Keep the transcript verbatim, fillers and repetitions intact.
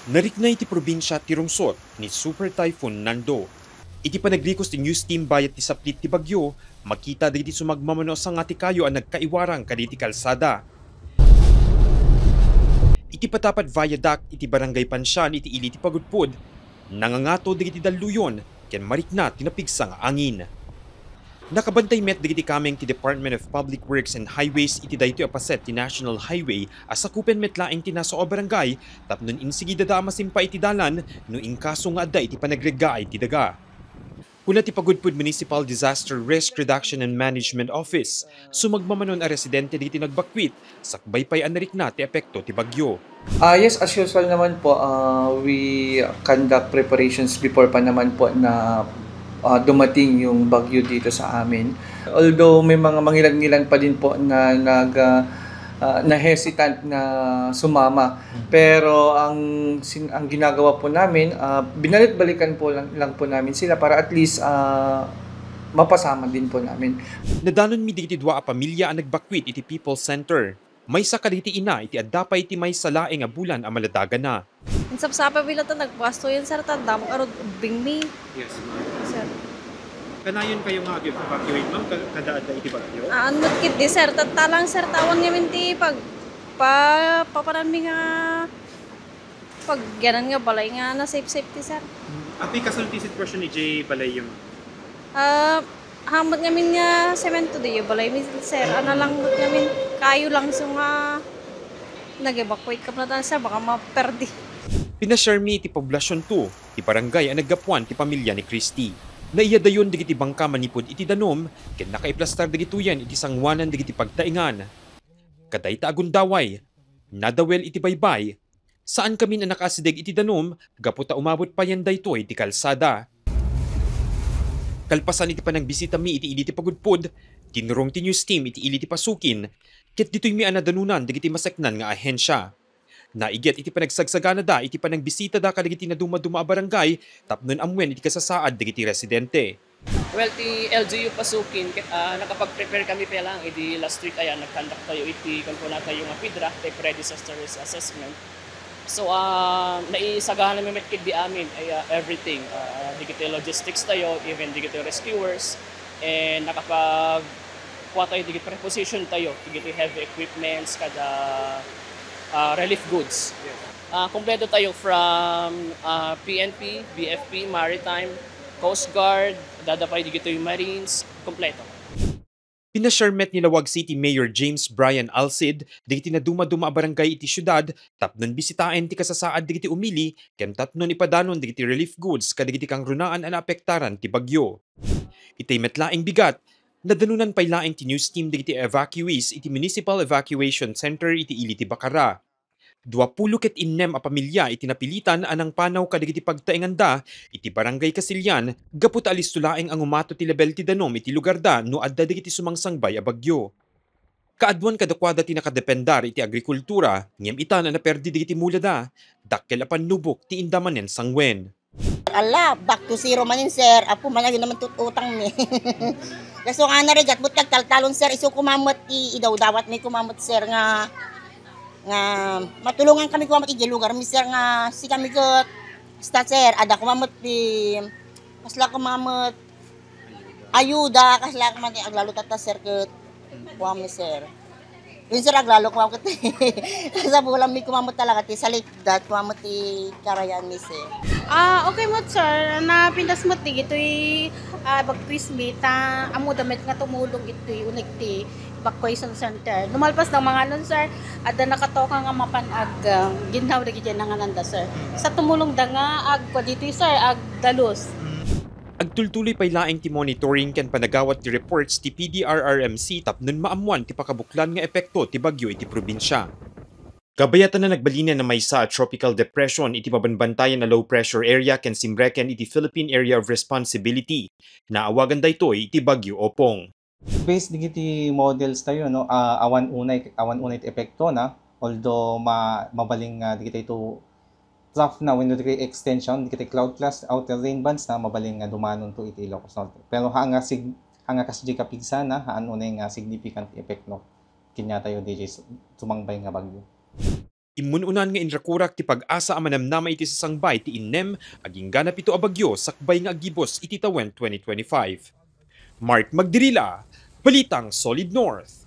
Narikna iti probinsia ti rungsot ni Super Typhoon Nando. Iti panagrikos ti news team bayat ti saplit ti bagyo, makita dagiti sumagmamano a sanga ti kayo a nagkaiwarang kadagiti kalsada. Iti Patapat Viaduct iti Barangay Pansian iti ili ti Pagudpud, nangangato dagiti dalluyon ken marikna ti napigsa nga angin. Nakabantay met dagiti kameng ti Department of Public Works and Highways iti daytoy a paset ti National Highway a sakupen met laeng ti nasao a barangay tapno insigidada a masimpa iti dalan no inkaso nga adda iti panagreggaay ti daga. Kuna ti Pagudpud Municipal Disaster Risk Reduction and Management Office, sumagmamanon a residente dagiti nagbakwit, sakbay pay a narikna ti epekto ti bagyo. Ah, yes, as usual naman po, ah, we conduct preparations before pa naman po na, ah, dumating yung bagyo dito sa amin. Although may mga mangilan-ngilan pa din po na nag, ah, ah, na hesitant na sumama. Pero ang sin-, ang ginagawa po namin, ah, binalik-balikan po lang, lang po namin sila para at least, ah, mapasama din po namin. Nadanonmi dagiti dua a pamilya a nagbakwit iti People's Center. Maysa kadagiti ina iti adda pay iti maysa laeng a bulan a maladagana. Insapsapawmi latta nagpukastoyen, sir, ta damag arud ubbingmi. Yes, ma'am. Sir. Kanayon kayo nga ag-evacuate, ma'am, ka-, kada adda iti bagyo? Haan met ketdi, sir. Tatta lang, sir, ta awan ngamin ti pag-, pa-, papananmi nga pagyanan nga balay nga na-safe-safe ti, sir. Hmm. Apay, kastoy ti sitwasyon idiay balayyo, ma'am? Ah, haan met ngamin nga semento diay balaymi, sir. Haan lang met ngamin kayo lang isu nga nag-evacuate kami latta, sir, baka maperdi. Pinasiarmi iti Poblacion two, ti barangay a naggapuan ti pamilya ni Christy. Naiyadayon dagiti bangka manipud iti danum ken nakaiplastar dagitoyen iti sanguanan dagiti pagtaengan. Kadayta a gundaway, nadawel iti baybay, saan kamin a nakaasideg iti danum gapu ta umabot payen daytoy iti kalsada. Kalpasan iti panagbisitami iti ili ti Pagudpud, tinurong ti news team iti ili ti Pasukin, ket ditoymi a nadanunan dagiti maseknan nga ahensia. Naiget iti panagsagsaganada iti panagbisit-ada kadagiti nadumaduma a barangay tapno ammuen iti kasasaad dagiti residente. Well, ti L G U Pasukin, ket, ah, nakapag-prepare kami pa lang idi last week, ayan, nag-conduct tayo iti kunkunatayo nga PDRA, ti Pre-Disaster Risk Assessment. So, ah, naisaganami met ketdi amin, ay, ah, everything, ah, dagiti logistics tayo, even dagiti rescuers, and nakapag-, kua tayo dagiti preposition tayo, dagiti heavy equipments, kada, ah, relief goods. Ah, kompleto tayo from, ah, P N P, B F P, Maritime, Coast Guard, dada pay dagitoy Marines, kompleto. Pinasiar met ni Laoag City Mayor James Brian Alcid dagiti nadumaduma a barangay iti siudad tapno bisitaen ti kasasaad dagiti umili ken tapno ipadanon dagiti relief goods kadagiti kangrunaan a naapektaran ti bagyo. Itay met laeng bigat, nadanunan pay laeng ti news team dagiti evacuees iti Municipal Evacuation Center iti ili ti Bacara. Duapulo ket innem a pamilya iti napilitan a nangpanaw kadagiti pagtaenganda iti Barangay Casilian gapu ta alisto laeng a ngumato ti lebel ti danum iti lugarda no adda dagiti sumangsangbay a bagyo. Kaaduan kadakuada ti nakadependar iti agrikultura, ngem itan a naperdi dagiti mulada, dakkel a pannubok ti inda manen sanguen. Ala, back to zero manen, sir. Apo, managin naman tut-, utang mi. Kaso nga narigat mo, tagtaltalon, sir. Isu kumamet ti idawdawat mi kumamet, sir, nga, nga matulungan kami kumamet iti lugar mi, sir, nga si kami ket, basta, sir, ada kumamet ti, kasla kumamet, ayuda, kasla kumamet ti aglalo tatta, sir, ket, kumamet, sir. Yun, sir, aglalo kumamet ket. Sa bulan mi kumamet talaga ti salip. Dat, kumamet ti karayan mi, sir. Ah, okay met, sir. Napintas met digitoy, ah, bagkwis mi, ta ammoda met nga tumulong itoy uneg ti evacuation center. Lumalpas da manganon, sir, adda nakatoka nga mapan ag, ah, ginnaw dagiti nangananda, sir. Sa tumulong da nga ag, ditoy, sir, agdalus. Agtultuloy pay laeng ti monitoring ken panagawat ti reports ti P D R R M C tapno maammoan ti pakabuklan nga epekto ti bagyo iti probinsia. Kabayatan a nagbalinen a maysa a tropical depression iti pabanbantayan a low pressure area ken simreken iti Philippine Area of Responsibility. Naawagan daytoy iti Bagyo Opong. Based digiti models tayo, no, ah, awan unay, awan unay ti epekto na, although ma-, mabalin nga digiti ito trough na wenno digiti extension, digiti cloud class, outer rain bands na mabalin nga dumanon to iti Ilocos Norte. Pero ha nga sig-, ha nga kasdi kapigsa na, haan unay nga significant effect, no, kaniatayo diay su-, sumangbay nga bagyo. Immun-unan nga inrakurak ti pag-asa a manamnama iti sasangbay ti innem agingga napito a bagyo sakbay nga aggibus iti tawen twenty twenty-five. Mark Magdirila, Balitang Solid North.